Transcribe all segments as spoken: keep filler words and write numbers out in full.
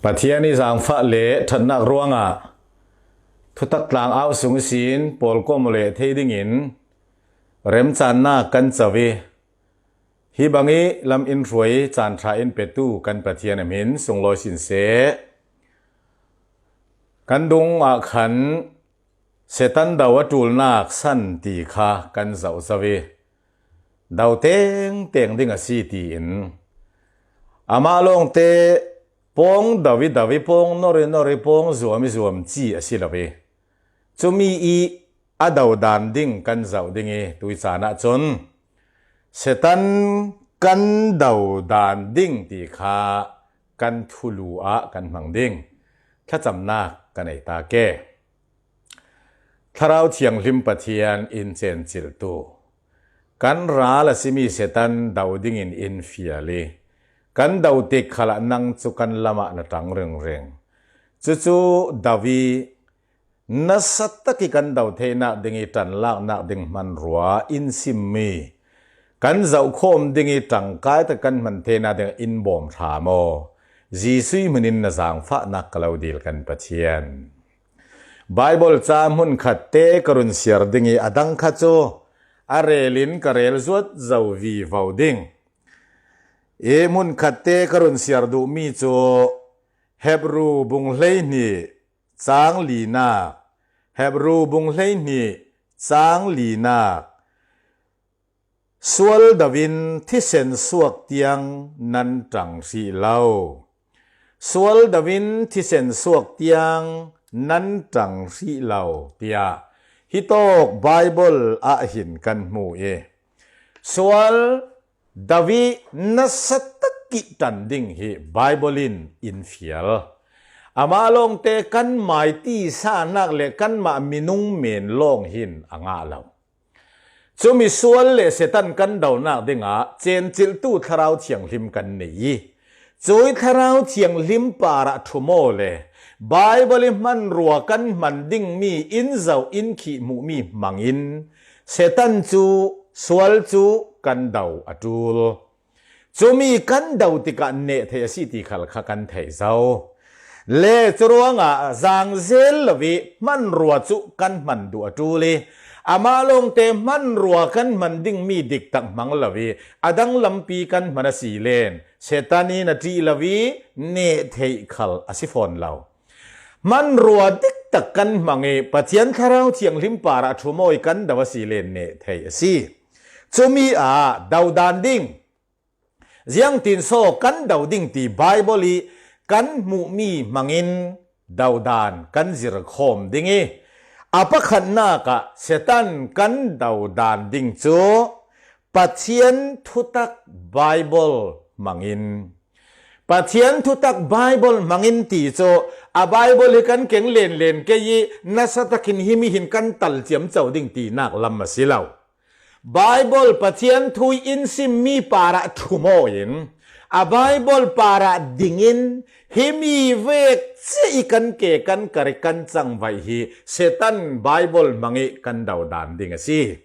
Pathian i zangfah le thatnak ruangah thutak tlang au sung ihsin pawlkawm leh thei dingin remcannak kan co i, hi bang i lam in hruai caan ṭha in petu kan Pathian a hmin sunglawi sin seh. Kan dungah khan Satan do a ṭulnak san ti kha kan zoh zo i, do tengteng ding a si tiin, amah lawngte pawng do i do i, pawng nor i nor i, pawng zuam i zuam ci a si lo i, cumi i a do dan ding kan zoh ding i, tui caan ah cun Satan kan do dan ding ti kha kan thulu ah kan hmang ding. Thlacamnak kan ei ta ke. Thlarau Thianghlim Pathian in cencilhtu, kan ral a simi Satan do dingin in fial i, kan do tik khalah nang cu kan lamah na ṭang ringring. Cucu do i, nasa tak i kan do theinak ding i ṭanlaknak ding hmanrua in simmi, kan zohkhawm ding i ṭangkai tak kan hman theinak ding in bawm hram aw. Jesuh hmin in na zangfahnak ka lo dil kan Pathian. Baibal ca hmunkhat te ka run siar ding i, a dang kha cu a rel in ka rel zuat zo vivo ding. I hmunkhat te ka run siar duhmi cu Hebru bung hleihnih cang linak, Hebru bung hleihnih cang linak, sual do in thisen suak tiang nan ṭang hrih lo. Sual do in thisen suak tiang nan ṭang hrih lo, tiah hi tawk Baibal ah hin kan hmu i, sual do i nasa tak i ṭan ding hi Baibal in in fial. Amah lawngte kanmah i tisa nak le kanmah minung men lawng hin a ngah lo. Cumi sual le Satan kan donak dingah cencilhtu Thlarau Thianghlim kan nei i, cui Thlarau Thianghlim parah ṭhum aw le Baibal i hmanrua kan hman dingmi in zoh in khih hmuhmi hmangin Satan cu, sual cu kan do a ṭul. Cumi kan do tikah neh theih a si ti khal kha kan theih zo. Le curuangah zangzel lo i hmanrua cu kan hman duh a ṭul i, amah lawngte hmanrua kan hman dingmi diktak hmang lo i, a dang lampi kan hman a si len Satan in a ṭih lo i neh theih khal a si fawn lo. Hmanrua diktak kan hmang i Pathian Thlarau Thianghlim parah ṭhum aw i kan do a si len neh theih a si. Cumi ah do dan ding, ziangtin saw kan do ding ti Baibal i kan hmuhmi hmangin do dan kan zirkhawm ding i, a pakhatnak ah Satan kan do dan ding cu Pathian thutak Baibal hmangin, Pathian thutak Baibal hmangin ti cu a Baibal hi kan keng lenlen kei i, nasa takin himi hin kan tal ciamco ding tinak lam a si lo. Baibal Pathian thu i in simmi parah ṭhum aw in, a Baibal parah dingin himi vek cia i kan ke kan kar i kan cangvaih hi Satan Baibal hmang i kan do dan ding a si.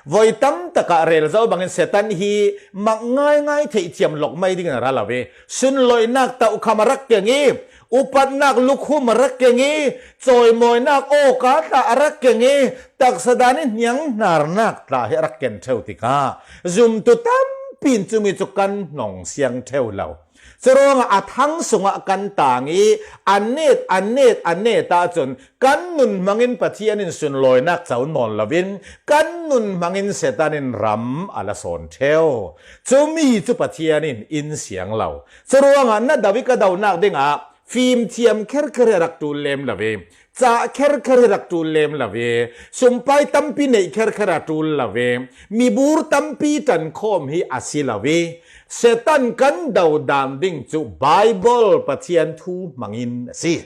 Voi tam takah rel zo bangin Satan hi mak ngaingai theih thiam lawk mai dingin a ra lo i, sunlawinak tokham a rak keng i, upatnak lukhum a rak keng i, cawimawinak awka tla a rak keng i, taksa dan i hnianghnarnak tla hi a rak ken ṭheu tikah zumtu tampi in cumi cu kan hnong siang ṭheu lo. Curuangah a thang sungah kan tang i, a net, a net, a net ahcun kan nun hmangin Pathian in sunlawinak co nawn loin kan nun hmangin Satan in ram a la sawn ṭheu. Cumi cu Pathian in in siang lo. Curuangah na do i ka donak dingah fimthiam kherkher hi a rak ṭul lem lo i, cah kherkher hi a rak ṭul lem lo i, sumpai tampi neih kherkher a ṭul lo i, mibur tampi ṭankhawm hi a si lo i, Satan kan do dan ding cu Baibal Pathian thu hmangin a si.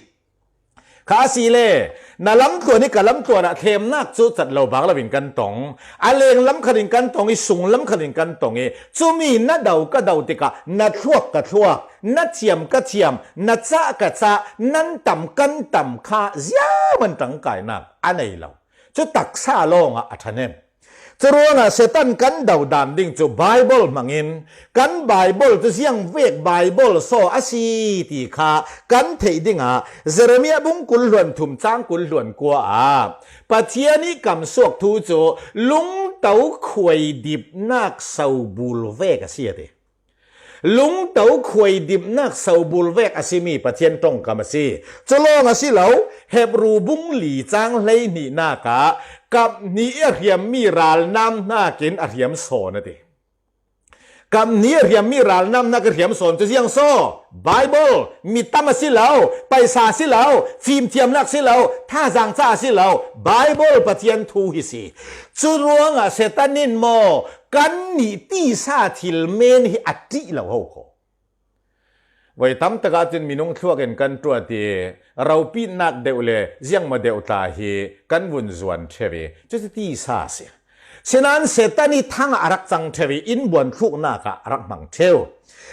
Kha a si le, na lamtluan i ka lamtluan ah thlemnak cu cat lo bang loin kan tong. A lenglam khalin kan tong i, sunglam khalin kan tong i, cumi na do ka do tikah na thluak ka thluak, na thiam ka thiam, na cah ka cah, nan tam kan tam kha ziaman ṭangkainak a nei lo. Cu taksa lawngah a ṭhahnem. Curuangah Satan kan do dan ding cu Bible hmangin kan Bible cu ziang vek Bible saw a si ti kha kan theih dingah Jeremiah bung kul hluan thum cang kul hluan kua ah Pathian ih kamsuak thu cu lungto khuaidipnak sobul vek a si a ti. Lungto khuaidipnak sobul vek a simi Pathian ṭongkam a si. Cu lawng a si lo, Hebru bung li cang hleihnihnak ah kap hnih a hriammi ralnam hnakin a hriam sawn a ti. Kap hnih a hriammi ralnam hnak a hriam sawn cu ziang saw? Bible, mi tam a si lo, paisa a si lo, fimthiamnak a si lo, thazaang ca a si lo, Bible Pathian thu hi si. Cu ruangah Satan in maw kannih tisa thil men hi a ṭih lo ho kho. Voi tam takah cun minung thluak in kan ṭuat i ropitnak deuh le ziangmaw deuh tla hi kan vun zuan ṭheu i cucu tisa a si. Sinain Satan i thang ah a rak cang ṭheu i innbuan thluknak ah a rak hmang ṭheu.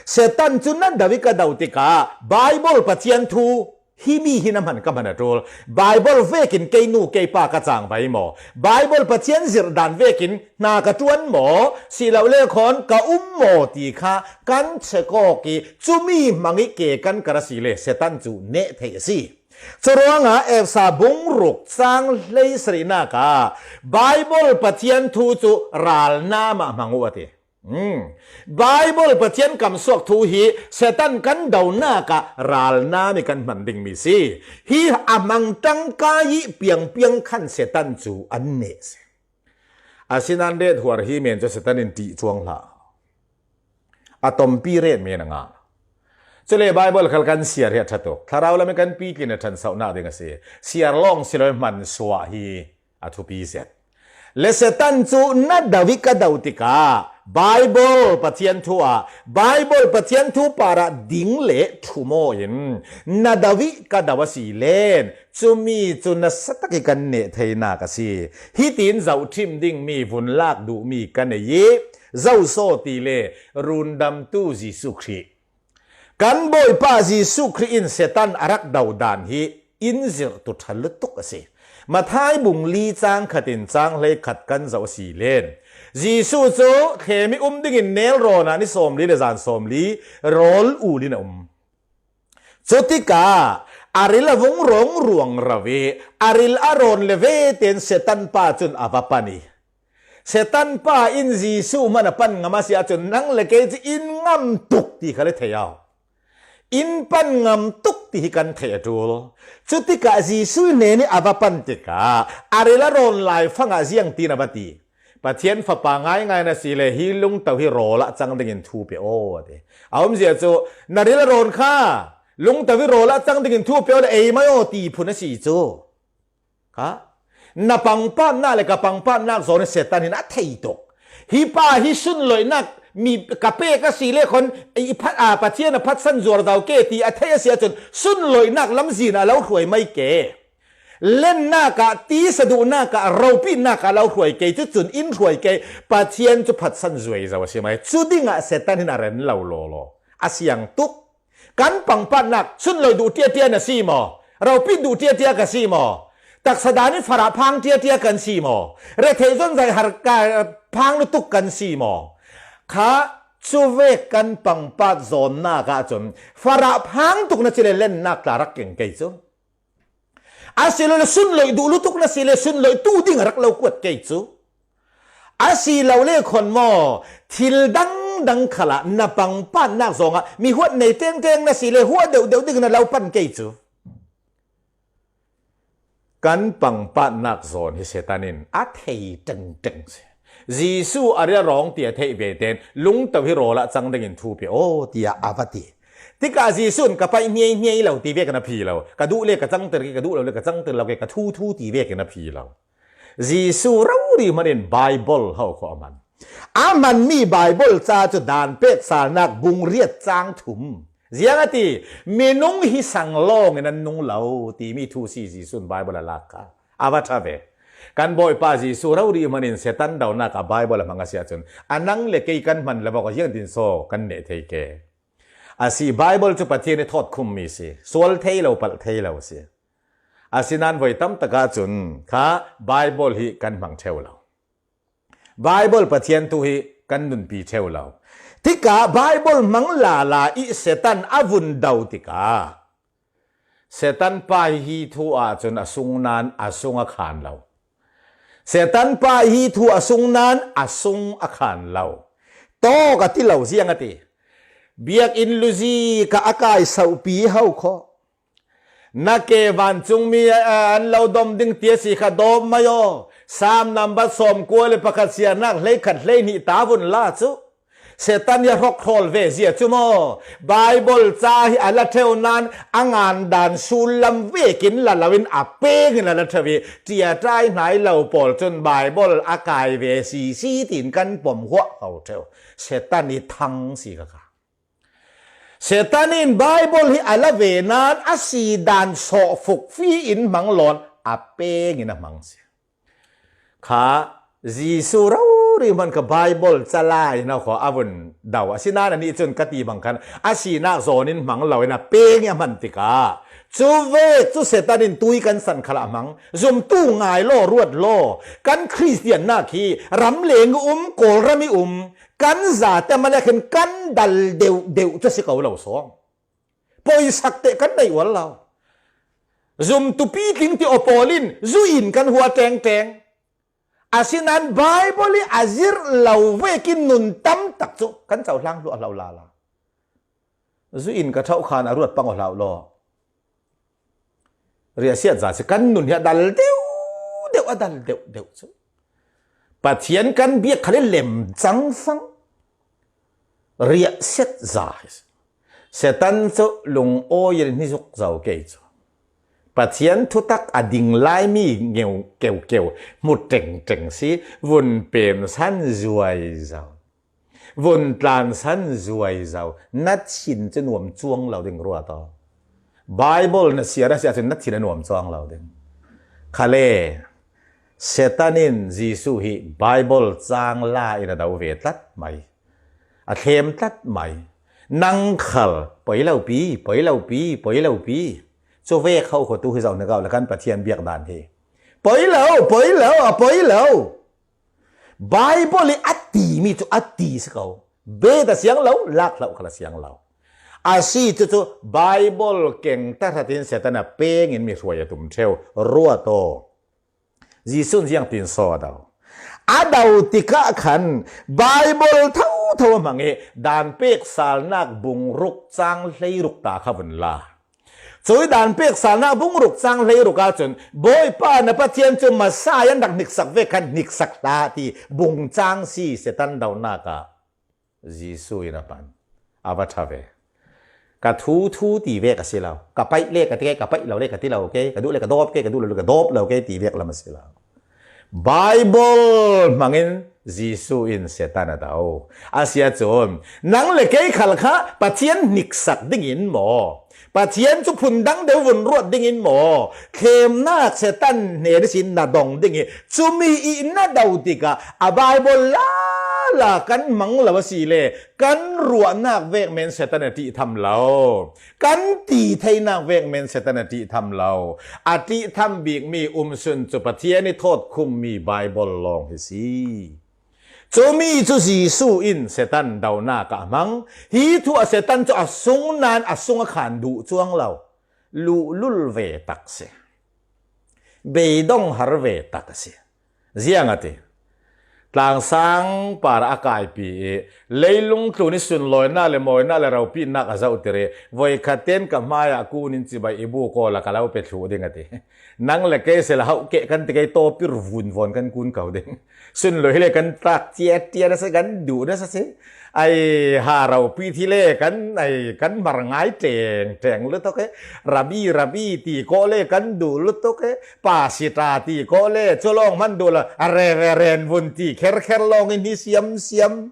Satan cu na do i ka do tikah Bible Pathian thu himi hi na hman ka hman a ṭul. Bible vekin kei nu kei pa ka cangvai maw? Bible Pathian zirh dan vekin hna ka ṭuan maw? Silole khawn ka um maw ti kha kan check awk i cumi hmang i ke kan kar a si le Satan cu neh theih a si. Curuangah Efesa bung ruk cang hleisarihnak ah Bible Pathian thu cu ralnam ah hmang uh a ti. Hmm. Bible Pathian kamsuak thu hi Satan kan donak ah ralnam i kan hman dingmi si. Hi a hmang ṭangka i piangpiang khan Satan cu an neh si. Asinain ret huar hi men cu Satan in ṭih cuang hlah. A tompi ret men a ngah. Cule Bible khal kan siar hi a ṭha tuk. Thlarau lam i kan pitlin a ṭhansohnak ding a si. Siar lawng si lo i hmansuah hi a thupi zet. Le Satan cu na do i ka do tikah Bible Pathian thu ah, Bible Pathian thu parah ding le ṭhum aw in na do i ka do a si len, cumi cu nasa tak i kan neh theinak a si. Hitin zohṭhim dingmi vun lak duhmi ka nei i zo saw ti le rundamtu Jesuh Khrih. Kan Bawipa Jesuh Khrih in Satan a rak do dan hi in zirhtu ṭha lutuk a si. Mathai bung li cang khat in cang hleikhat kan zoh a si len, Jesuh cu thlem i um dingin nelrawn ah ni sawmli le zan sawmli rawl ul in a um. Cutikah a ril a vung rawng ruang ro i a ril a rawn le ve tein Satan pa cun a va pan i Satan pa in Jesuh hman a pan ngam a si ahcun nang le kei cu in ngam tuk ti kha le thei au. In pan ngam tuk ti hi kan theih a ṭul. Cutikah Jesuh hnen i a va pan tikah a ril a rawn lai fangah ziangtin a va ti. Pathian fapa ngaingai na si le hi lungto hi rawl ah cang dingin thu pe aw a ti. A umzia cu na ril a rawn kha lungto hi rawl ah cang dingin thu pe aw le ei mai aw ti phun a si cu. Kha na pangpatnak le ka pangpatnak zawn hi Satan hin a thei tuk. Hi pa hi sunloihnak mi ka pek a si le khon i phat, a, Pathian a phatsan zuar zau ke ti a thei a si ahcun sunloihnak lamzin a lo hruai mai ke. Lennak ah, tisa duhnak ah, ropitnak ah lo hruai ke, cucun in hruai ke. Pathian cu phatsan zuai zo a si mai. Cu dingah Satan hin a ren lo lawlaw a siang tuk. Kan pangpatnak sunloih duh ṭiaṭia na si maw? Ropit duh ṭiaṭia ka si maw? Taksa dan in farah phang ṭiaṭia kan si maw? Retheih zawn zai har ka phang lutuk kan si maw? Kha cuvek kan pangpat zawnnak ahcun farah phang tuk na si le lennak tla rak keng kei cu. Asilole sunloih duh lutuk na si le sunloih tu ding a rak lo kuat kei cu. Asilole khon maw, thil dangdang khalah na pangpatnak zongah mi huat nei tengteng na si le huat deuhdeuh ding na lo pan kei cu. Kan pangpatnak zawn hi Satan in a thei ṭengṭeng si. Jesuh a ril a rawng ti a theih ve tein lungto hi rawl ah cang dingin thu pe aw tiah a va ti. Tikah Jesuh in ka paih hniaihniai lo ti vekin a phi lo. Ka duh le ka cangter ke, ka duh lo le ka cangter lo ke, ka thu thu ti vekin a phi lo. Jesuh rori hmanin Bible ho kho a hman. A hmanmi Bible ca cu dan pek salnak bung riat cang thum. Ziang a ti, minung hi sang lawngin an nung lo timi thu si Jesuh in Bible a lak kha. A va ṭha ve. Kan Bawipa Jesuh rori hmanin Satan donak a Bible a hmang a si ahcun a nang le kei kan hman le vok a ziangtin saw kan neh thei ke. A si Bible cu Pathian i thawt khummi si, sual thei lo, palh thei lo si. Asinain voi tam takah cun kha Bible hi kan hmang ṭheu lo. Bible Pathian thu hi kan nunpi theu lo. Tikah Bible hmang lala i Satan a vun do tikah Satan pa hi hi thu ahcun a sung nan a sung a khan lo. Satan pa hi hi thu a sung nan a sung a khan lo. Tawk a ti lo ziang a ti. Biakinn luzi ka a kai saupi ho kho. Na ke vancungmi an lo dom ding tia si kha dawm mai aw. Sam nambat sawmkua le pakhat siarnak hleikhat hleihnih ta vun la cu. Satan hi a hrokhrawl ve zia cu maw? Bible ca hi a la theu nan a ngan dan sullam vekin la loin a pengin a la theu i ṭiaṭai hnai lo pawl cun Bible a kai ve sisi tiin kan pom huah ko theu. Satan i thang si ka kha. Satan in Bible hi a la ve nan a si dan sawhfuk fi in hmang lawn a pengin a hmang si. Kha Jesuh rori hman kha Bible calai na khaw a vun do a si nan anih cun ka ti bang khan a sinak zawn in hmang lo in a peng i a hman tikah cu vek cu Satan in tui kan san khal a hmang. Zumtu ngai law, ruat law, kan Khristian nak hi ram leng i um, Kawlram i um, kan zate malek hin kan dal deuh deuh cu si ko lo sawng. Poisak teh kan nei ual lo. Zumtupi tling ti aw pawl in zu in kan hua tengteng. Asinan Bible i a zirh lo vekin nun tam tak cu kan cohlang hluah hlo lala. Zu in ka thauh khan a ruat pang aw hlau law. Riahsiat za si kan nun hi a dal deuh deuh a dal deuh deuh cu. Pathian kan biak khal i lem cangfang. Riahsiat za hi si. Satan cu lungawi in hni zuk zo kei cu. Pathian thutak a ding laimi ngeu keukeu hmu ṭengṭeng si, vun pemsan zuai zo. Vun tlansan zuai zo. Na thin cu nuam cuang lo ding ruat aw. Bible na siar a si ahcun na thin a nuam cuang lo ding. Khale, Satan in Jesuh hi Bible cang la in a do ve tlat mai. A thlem tlat mai. Nang khal, poi lo pi, poi lo pi, poi lo pi. Cu vek ho khuatu hi zoh hna ko le kan Pathian biak dan hi. Poi lo, poi lo, a poi lo. Bible i a timi cu a ti si ko. Bet a siang lo, lak hloh khal a siang lo. A si cucu Bible keng tahratin Satan a pengin mi hruai a tum ṭheu. Ruat aw. Jesuh in ziangtin saw a do? A do tikah khan Bible thotho a hmang i dan pek salnak bungruk cang hleiruk ta kha vun la. Cui dan pek salnak bungruk cang hleiruk ahcun Bawipa na Pathian cu Messiah an rak hniksak ve khan hniksak hlah ti bungcang si Satan dohnak ah Jesuh in a pan a va ṭha ve. Ka thu thu ti ve ka si lo. Ka paih le ka ti ke, ka paih lo le ka ti lo ke, ka duh le ka dawp ke, ka duh lo le ka dawp lo ke ti vek lam a si lo. Bible hmangin Jesuh in Satan a do. A si ahcun, nang le kei khal kha Pathian hniksak dingin maw? Pathian cu phundang deuh vun ruat dingin maw? Thlemnak Satan hnen ihsin na dong ding i, cumi i na do tikah a Bible lala kan hmang lo a si le, kan ruahnak vek men Satan a ṭih tham lo. Kan ti theinak vek men Satan a ṭih tham lo. A ṭih tham bikmi umsun cu Pathian i thawtkhummi Bible lawng hi si. Cumi cu Jesuh in Satan dohnak ah a hmang. Hi thu a Satan cu a sung nan a sung a khan duh cuang lo. Luhlul ve tak si. Beidong har ve tak a si. Ziang a ti. Tlangsang par a kaipi i leilung tlun i sunlawina le mawina le ropinak a zohtir i voikhat ten ka hmaiah kun in cibai i bu kawl a ka lo pe thluh ding a ti. Nang le kei sela hauh keh kan ti kei tawpir vun vawn kan kun ko ding. Sunlui hi le kan tlak tiat tiat a si, kan duh na sa si. Ai ha ropi thi le kan ai kan mar ngai teng teng lutuk e. Rabi rabi ti ko le kan duh lutuk e. Pasita ti ko le culawng hman duh lo a reveren vun ti kher kher lawng in hi siam siam.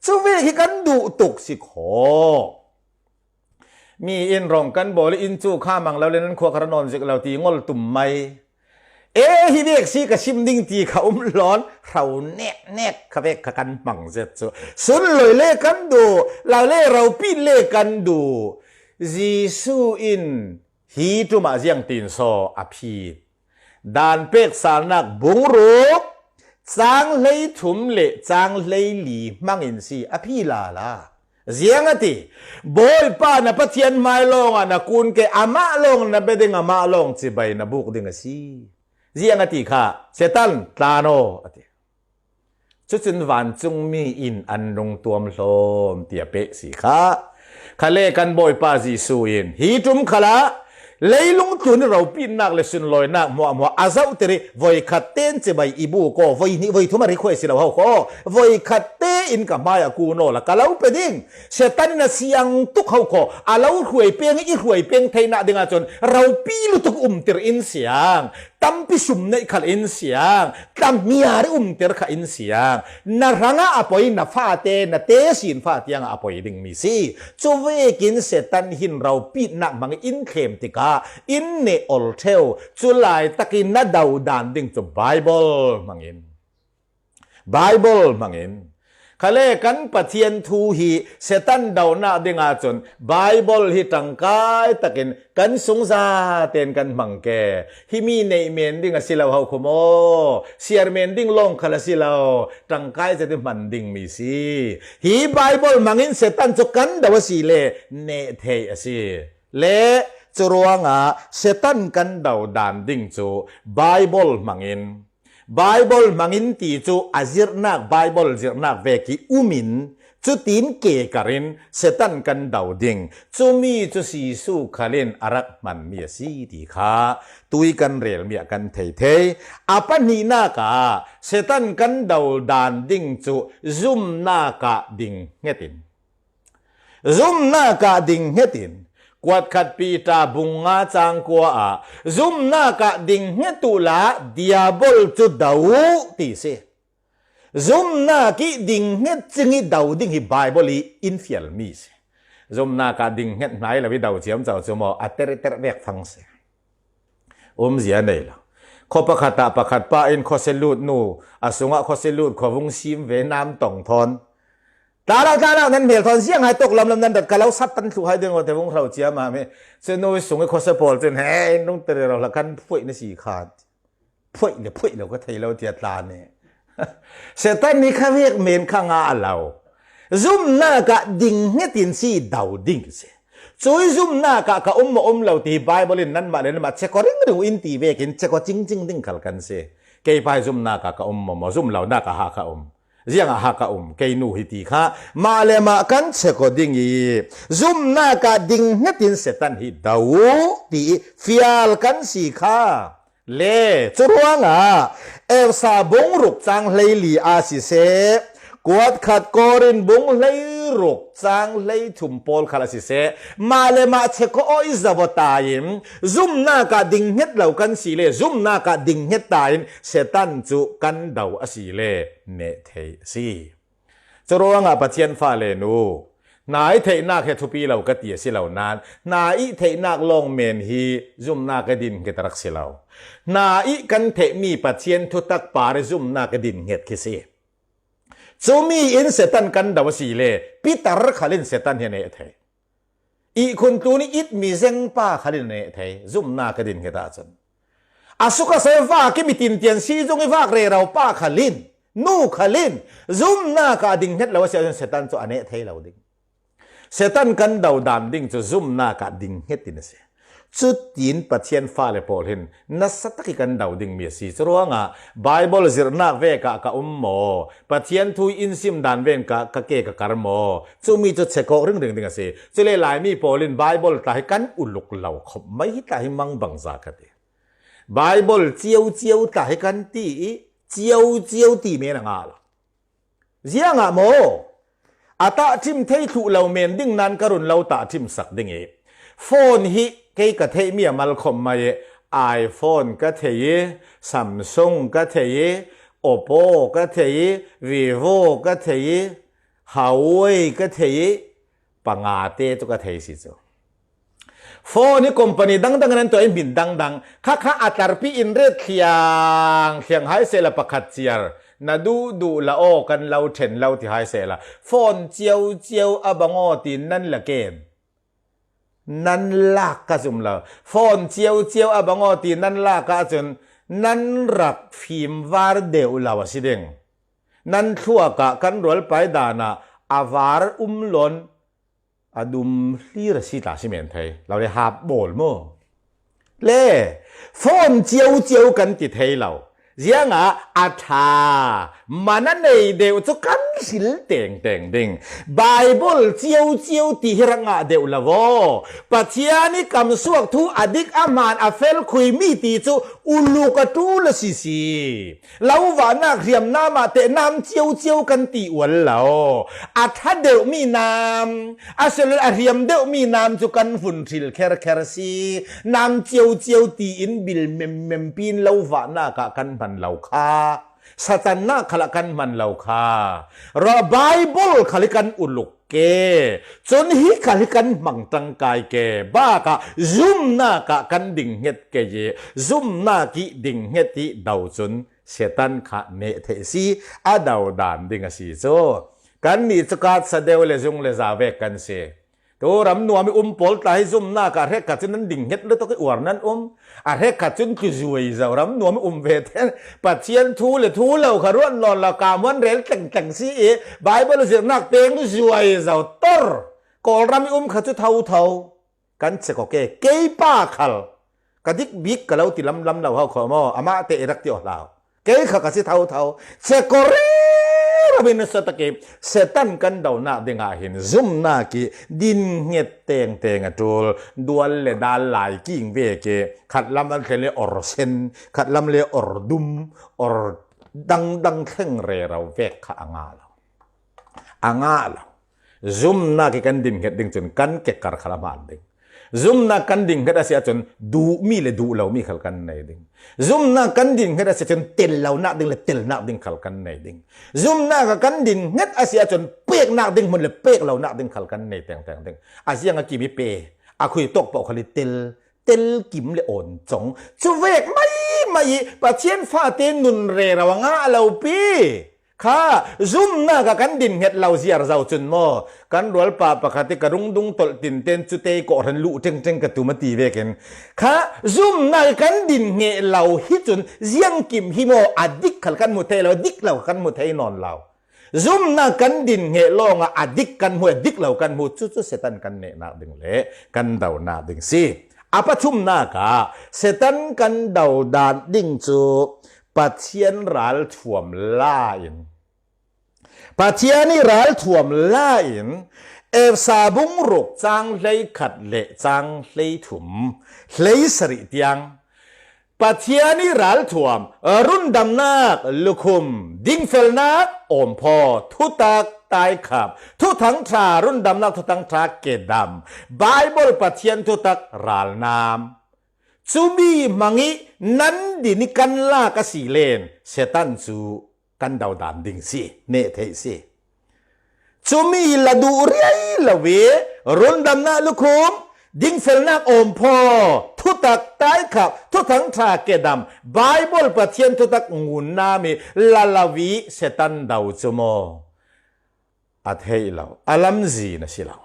Cu vek hi kan duh tuk si kho. Mi in rong kan bawl i inn cu kha mang lo le nan khua kha ra nawn zik lo ti ngol tum mai. E hi vek si ka sim ding ti kha um lawn hro nek nek kha vek kha kan hmang zet cu. Sunlui le kan duh, lo le ropi le kan duh. Jesuh in hi ṭum ah ziangtin saw a phit? Dan pek salnak bungruk chang hlei thum le chang hlei li hmangin si a phi lala. Ziang a ti, Bawipa na Pathian hmai lawngah na kun ke, amah lawng na be ding, amah lawng chibai na buk ding a si. Ziang a ti kha, Satan tlan aw a ti. Cucun vancungmi in an rung tuam hlawm tiah peh si kha. Khale kan Bawipa Jesuh in hi ṭum khalah leilung tlun ropitnak le sunlawinak hmuahhmuah a zohtir ih voikhat tein cibai i buk aw, voi hnih voi thum a rik huai si lo ho khaw, voikhat tein ka hmaiah kun awla ka lo pe ding. Satan in a siang tuk ho khaw, a lo hruai peng ih i hruai peng theinak dingah cun ropi lutuk umtir in siang, tampi sum neih khal in siang, tlamhmiar ih umtir kha in siang, na hrangah a poi, na fate, na tesin fa tiangah a poi dingmi si. Cuvekin Satan hin ropitnak hmangin in thlem tikah in neh ol ṭheu. Cu laitakin na do dan ding cu Baibal hmangin. Baibal hmangin. Khale kan Pathian thu hi Satan donak dingah cun Baibal hi ṭangkai takin kan sung zaten kan hmang ke. Himi neih men ding a si lo ho khumaw, siar men ding lawng khal a si lo, ṭangkai zet ih hman dingmi si. Hi Baibal hmangin Satan cu kan do a si le neh thei a si. Le curuangah Satan kan do dan ding cu Baibal hmangin, Baibal hmangin ti cu a zirhnak, Baibal zirhnak vek ih um in, cutin kekar in Satan kan do ding. Cumi cu Jesuh khal in a rak hmanmi a si ti kha tui kan relmi ah kan thei thei. A pahnihnak ah Satan kan do dan ding cu zumnak ah ding hnget in. Zumnak ah ding hnget in, kuatkhat Piter bung nga cang kua ah, zumnak ah ding hnget uhla Diabol cu do uh ti si. Zumnak ih ding hnget cing ih do ding hi Baibal ih in fialmi si. Zumnak ah ding hnget hnai lo ih do ciamco cu maw, a terter vek fang si. Umzia nei lo. Khaw pakhat ah pakhat pa in khawsia lut nu, a sungah khawsia lut khuavung sim ve nam tong thawn. Tla lo, tla lo, nan hmel thawn ziang hai tuk lamlam nan rat ka lo sat tan thluh hai ding aw te vung hro ciam ah mi. Cu nu sung ih khawsia pawl cun, he, in rung teri ro hla kan phuaih na si kha. Phuaih le phuaih lo ka thei lo tiah tla ne. Satan nih kha vek men kha ngah a lo. Zumnak ah ding hnget in si do ding si. Cui zumnak ah ka um maw um lo ti hi Baibal in nanmah le nanmah check aw ringring uh in ti vekin check aw cingcing ding khal kan si. Kei pa hi zumnak ah ka um maw maw, zum lonak ah ha ka um. Ziangah ha ka um, kei nu hi ti kha mah le mah kan check aw ding ih zumnak ah ding hnget in Satan hi do uh ti ih fial kan si kha. Le curuangah Efesa bung ruk cang hleili a siseh, kuatkhat Korin bung hleiruk cang hleithum pawl khal a siseh, mah le mah check aw ih zoh aw ta in, zumnak ah ding hnget lo kan si le zumnak ah ding hnget ta in Satan cu kan do a si le neh thei a si. Curuangah Pathian fale nu, hna ih theihnak hi a thupi lo ka ti a si lo nain, hna ih theihnak lawng men hi zumnak ih ding hnget a rak si lo. Hna ih kan theihmi Pathian thutak par ih zumnak ih ding hnget khi si. Cumi in Satan kan do a si le Piter khal in Satan hi a neh thei. Ihkhun tlun ih itmi zengpa khal in a neh thei, zumnak ih ding hnget ahcun. A suk a sai vak ih mitin tian si zung ih vak rero pa khal in, nu khal in, zumnak ah ding hnget lo a si ahcun Satan cu a neh thei lo ding. Satan kan do dan ding cu zumnak ah ding hnget in a si. Cutin Pathian fale pawl hin nasa tak ih kan do dingmi a si. Curuangah Baibal zirhnak vek ah ka um maw? Pathian thu ih in sim dan ven ka, ka ke ka kar maw? Cumi cu check aw ringring ding a si. Cule Laimi pawl in Baibal tla hi kan uluk lo khop mai, hi tla hi mangbangza ka ti. Baibal cio cio tla hi kan ti ih cio cio ti men a ngah lo. Ziangah maw? A tahṭhim thei thluh lo men ding nain ka run lo tahṭhim sak ding ih, phone hi kei ka theihmi a mal khop mai ih, iPhone ka thei ih, Samsung ka thei ih, Oppo ka thei ih, Vivo ka thei ih, Huawei ka thei ih, pangate cu ka thei si cu. Phone hi company dangdang in an tuah in hmin dangdang, khakha a tlarpi in ret thliang thliang hai sehla pakhat ciar, na duhduh la aw kan lo ṭhen lo ti hai sehla, phone cio cio a bang aw ti nan la ken. Nan lak ka zum lo. Phone cio cio a bang aw ti nan lak ahcun nan rak fimvar deuh lo a si ding. Nan thluakah kan rualpai danah a var um lawn a dum hlir a si tla si men thei lo le, hap bawl maw? Le phone ciauciau kan ti thei lo. Ziangah a ṭha man a nei deuh cu kan hril tengteng ding. Bible ciauciau ti hi rak ngah deuh lo aw. Pathian i kamsuak thu a dik a hmaan a fel khui mi ti cu uluk a ṭul a si si. Lo vahnak hriamnam ah teh nam ciauciau kan ti ual lo. A ṭha deuhmi nam, a si lo a hriam deuhmi nam cu kan vun hril kherkher si. Nam ciauciau tiin bil memmem pin lo vahnak ah kan hman lo kha. Satannak khalah kan hman lo kha. Ra Bible khal hi kan uluk ke. Cun hi khal hi kan hmang ṭangkai ke. Bakah zumnak ah kan dinghnget ke i zumnak i dinghnget i do cun Satan kha neh theih si, a do dan ding a si cu. Kannih cu katsa deuh le zung le za vek kan si. Tu ram nuam i um pawl tla hi zumnak ah hrekkhat cun nan dinghnget lutuk i uar nan um. A hrekkhat cun tlu zuai zo ram nuam i um ve ten Pathian thu le thu lo kha ruat nawn lo, kamhuan rel tlengtleng si i Bible zirnak peng zuai zo tor. Kawlram i um kha cu thotho. Kan cek awk e, kei pa khal ka dik bik ka lo ti lamlam lo hau kho maw? Amah te i rak ti aw hlau. Kei kha ka si thotho. Cek aw rero in nasa tak i Satan kan donak dingah hin zumnak i dinghnget tengteng a ṭul, dual le dal lai king vek i khat lam an thlen le or sen, khat lam le or dum, or dangdang thleng rero vek kha a ngah lo. A ngah lo. Zumnak i kan dinghnget ding cun kan kekar khal a hmaan ding. Zumnak kan dinghnget a si ahcun duhmi le duh lomi khal kan nei ding. Zumnak kan dinghnget a si ahcun tel lonak ding le telnak ding khal kan nei ding. Zumnak a kan dinghnget a si ahcun peknak ding hmun le pek lonak ding khal kan nei tengteng ding. A ziang a kim i pe, a khui tawk paoh khal i tel, tel kim le awn cong. Cu vek mai mai i Pathian fate nun rero a ngah lo pi. Kha zumnak a kan dinghnget lo ziar zo cun maw, kan rualpa pakhat i ka rungdung tolh tinten cu tei kawhhran luh ṭengṭeng ka tum a ti vekin kha zumnak i kan dinghnget lo hi cun ziangkim hi maw a dik khal kan hmu thei lo, dik lo kan hmu thei nawn lo. Zumnak kan dinghnget lawngah a dik kan hmu, a dik lo kan hmu, cucu Satan kan nehnak ding le kan donak ding si. A pathumnak ah Satan kan do dan ding cu Pathian ralthuam la in, Pathian i ralthuam la in, Efesa bung ruk cang hleikhat le cang hleithum, hleisarih tiang, Pathian i ralthuam, rundamnak, lukhum, dingfelnak, awmphaw, thutak, taikhap, thuthangṭha, rundamnak, thuthangṭha, kedam, Baibal Pathian thutak, ralnam. Cumi hmang i nan din i kan lak a si len Satan cu kan dodan ding si, neh theih si. Cumi la duh riai lo i rundamnak, lukhum, dingfelnak, awmphaw, thutak, taikhap, thuthangṭha, kedam, Baibal Pathian thutak ngunnam i la lo i Satan do cu maw? A theih lo, a lamzin a si lo.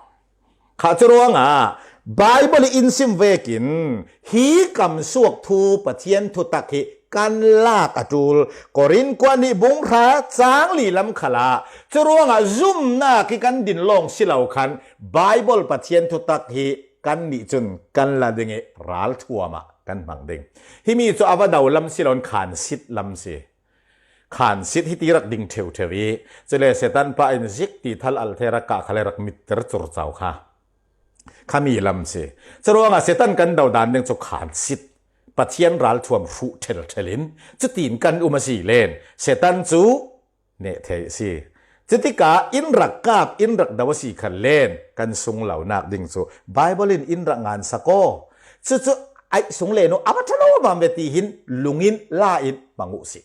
Kha cu ruangah Baibal i in sim vekin hi kamsuak thu Pathian thutak hi kan lak a ṭul. Korin kuat nih bung hra cang li lam khalah cu ruangah zumnak i kan din lawng si lo khan Baibal Pathian thutak hi kannih cun kan la ding i ralthuam ah kan hmang ding. Himi cu a va do lam si loin khansit lam si. Khansit hi ti rak ding ṭheuṭheu i, cule Satan pa in zik ti thal alh thei rak kah khal i rak mitter curcau kha. Khami lam si. Curuangah Satan kan do dan ding cu khansit, Pathian ralthuam hruh ṭhelṭhel in cutin kan um a si len Satan cu neh thei a si. Cutikah in rak kap, in rak do a si khan len kan sung lonak ding cu Baibal in in rak ngansak aw. Cucu aih sung len uh a va ṭha lo mam ve ti hin lungin la in hmang uh si.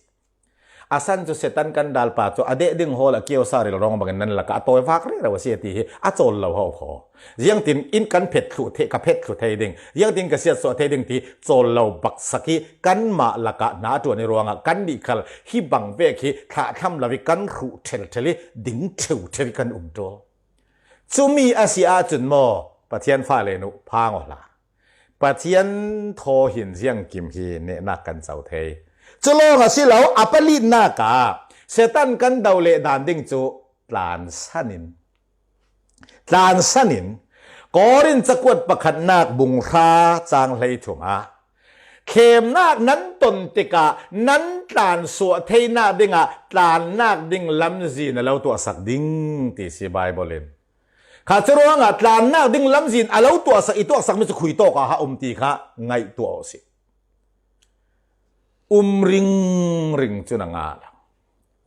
A san cu Satan kan dalpa cu a deh ding hawl a kiosa rilrawng bangin nan lakah a tawi vak rero a si a ti hi a cawl lo hau kho. Ziangtin in kan phet thluh thei, ka phet thluh thei ding, ziangtin ka siatsuah thei ding ti cawl lo baksak hi kanmah lakah hna a ṭuan i ruangah kannih khal hi bang vek hi thlahthlam lo i kan hruh ṭhelṭhel i ding ṭheuṭheu i kan um ṭul. Cumi a si ahcun maw Pathian fale nu phang aw hlah. Pathian thaw hin ziangkim hi nehnak kan co thei. Cu lawng a si lo, a palinak ah Satan kan do leh dan ding cu tlansan in, tlansan in Korin cakuat pakhatnak bung hra cang hleithum ah thlemnak nan ton tikah nan tlansuah theinak dingah tlannak ding lamzin a lo tuahsak ding ti si Baibal in. Kha curuangah tlannak ding lamzin a lo tuahsak, i tuahsakmi cu khui tawk ah a um ti kha ngaihtuah u sih. Um ringring cu na ngah lo.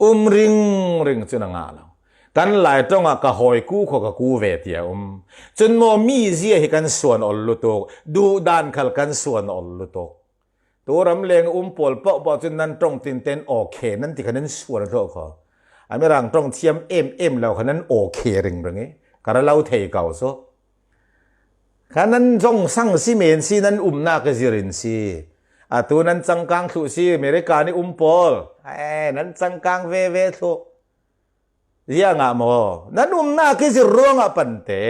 Um ringring cu na ngah lo. Kan Lai ṭong ah ka hawi ku khaw ka ku ve ti a um. Cun maw mi zia hi kan suan ol lutuk, duhdan khal kan suan ol lutuk. Tu ramleng um pawl paohpaoh cun nan ṭong tinten okay nan ti kha nan suan hlawh kho. A Mirang ṭong thiam em em lo kha nan okay ringring i ka ra lo thei ko cu. Kha nan zong sang si men si, nan umnak i zirin si. Atu nan cangkang thluh si, America nih um pawl. Eh, nan cangkang veve thluh. Ziangah maw? Nan umnak i zir ruangah pante.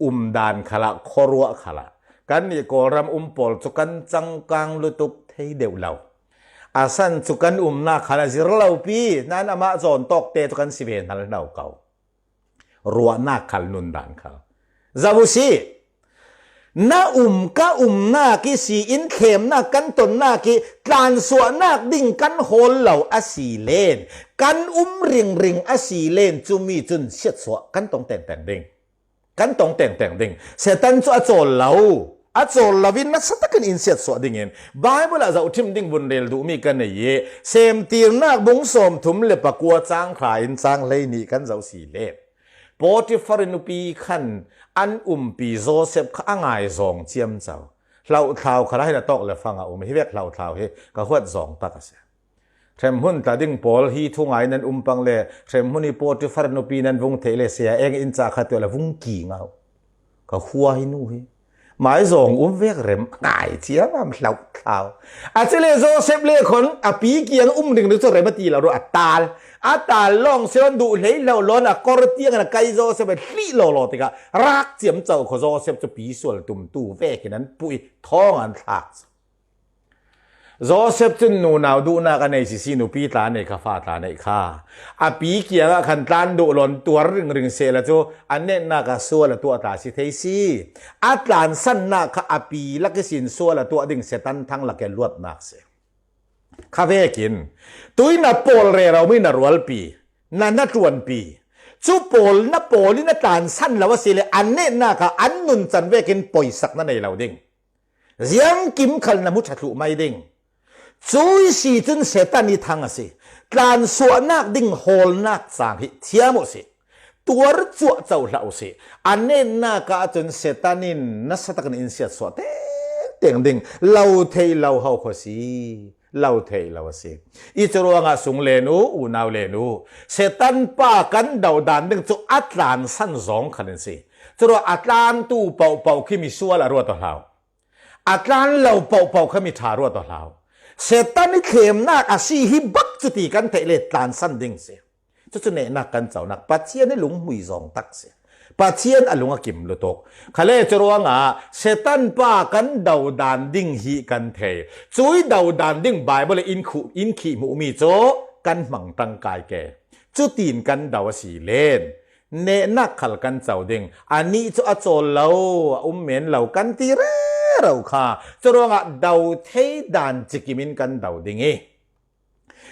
Umdan khalah, khuaruah khalah. Kannih Kawlram um pawl cu kan cangkang lutuk thei deuh lo. A san cu kan umnak khalah zir lo pi, nan amah zawn tawkte cu kan si ve hngal hno ko. Ruahnak khal, nundan khal. Zoh u sih. Na um, ka umnak i si in thlemnak kan tonnak i tlansuahnak ding kan hawl lo a si len, kan um ringring a si len, cumi cun siatsuah kan tong tengteng ding. Kan tong tengteng ding. Satan cu a cawl lo. A cawl lo in nasa takin in siatsuah dingin Baibal ah zohṭhim ding vun rel duhmi ka nei i, Semtirnak bung sawmthum le pakua cang hra in cang hleihnih kan zoh si le, Potifar nupi khan an umpi Joseph kha a ngaizawng ciamco. Hlauhthlau kha hin a tawk le fang a um, hi vek hlauhthlau hi ka huat zawng tak a si. Hremhmun tla ding pawl hi thu ngai nan um pang le, hremhmun hi Potifar nupi nan vung theih le, saya eng in ca kha tuah le vung ki ngau. Ka khua hi nu hi. Mai zawng um vek rem ngai ciamam hlauhthlau. A cele Joseph le khon a pi kiang um ringring cu rem a ti lo ruah a tal. A tal lawng si lo, duh hlei lo lawn a kor tiang a kai Joseph a hlih lawlaw tikah rak ciamco kho Joseph cu pi sual tumtu vekin an puih thawng an thlak. Joseph cun nunau duhnak a nei sisi, nupi tla nei kha, fa tla nei kha. A pi kiangah khan tlan duh lawn tuar ringring sehla cu a netnak ah sual a tuah tla si thei si. A tlansannak kha a pi lak ihsin sual a tuah ding Satan thang lak i luatnak si. Kha vekin, tui na pawl rero mi na rualpi, na na ṭuanpi. Cu pawl na pawl in a tlansan lo a si le a netnak ah an nuncan vekin poisak na nei lo ding. Ziangkim khal na hmu ṭha thluh mai ding. Cui si cun Satan i thang a si. Tlansuahnak ding hawlnak cang hi thiam u sih. Tuar cuah co hlah u sih. A netnak ah cun Satan in nasa takin in siatsuah tengteng ding. Lo theih lo ho kho si. Lo theih lo a si. I curuangah sung len u, unau len u. Satan pa kan dodan ding cu a tlansan zawng khan in si. Curuah a tlantu paohpaoh khi mi sual a ruat aw hlau. A tlan lo paohpaoh kha mi ṭha ruat aw hlau. Satan i thlemnak a si hi bak cuti kan theih le tlansan ding si. Cucu nehnak kan conak Pathian i lunghmui zawng tak si. Pathian a lung a kim lutuk. Khale curuangah Satan pa kan dodan ding hi kan thei. Cui dodan ding Baibal in khuh, in khih hmuhmi cu kan hmang tangkai ke. Cutin kan do a si len. Nehnak khal kan co ding. Anih cu a cawl lo, a um men lo kan ti rero kha. Curuangah do thei dan cikim in kan do ding i,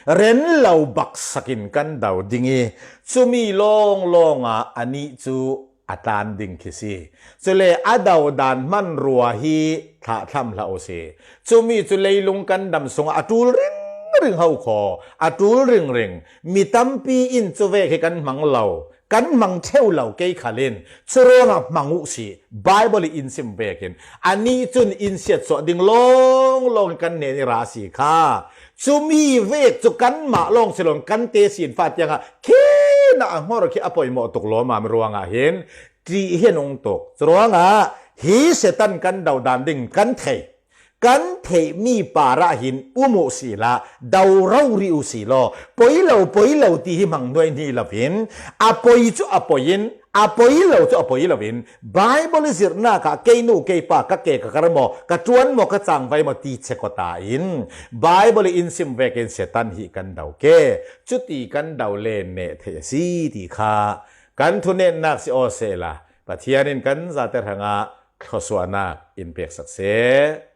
ren lo baksak in kan do ding i, cumi lawnglawng ah anih cu a tlan ding khi si. Cule a dodan hmanrua hi thlahthlam hlah u si. Cumi cu leilung kan dam sungah a ṭul ringring ho kho, a ṭul ringring. Mi tampi in cu vek hi kan hmang lo. Kan hmang ṭheu lo kei khal in, curuangah hmang uh si, Baibal i in sim vekin, anih cun in siatsuah ding lawnglawng in kan hnen i ra a si kha. Cumi vek cu kanmah lawng si lo in kan te sin fa tiangah khin ah a hnor khi a poimawh tuk lawmam ruangah hin ṭih hi an ung tuk. Curuangah hi Satan kan dodan ding kan thei. kan theih mi parah hin um uh sila, do rori uh silo, poi lo, poi lo ti hi hmang nuai ni lovin, a poi cu a poi in, a poi lo cu a poi lovin, Bible i zirhnak ah kei nu, kei pa, ka ke, ka kar maw, ka ṭuan maw, ka cangvai maw ti che kawta in, Bible i in sim vekin Satan hi kan do ke, cuti kan do le neh theih a si ti kha kan thunetnak si aw sehla, Pathian in kan zate hrangah thluasuahnak in peksak seh.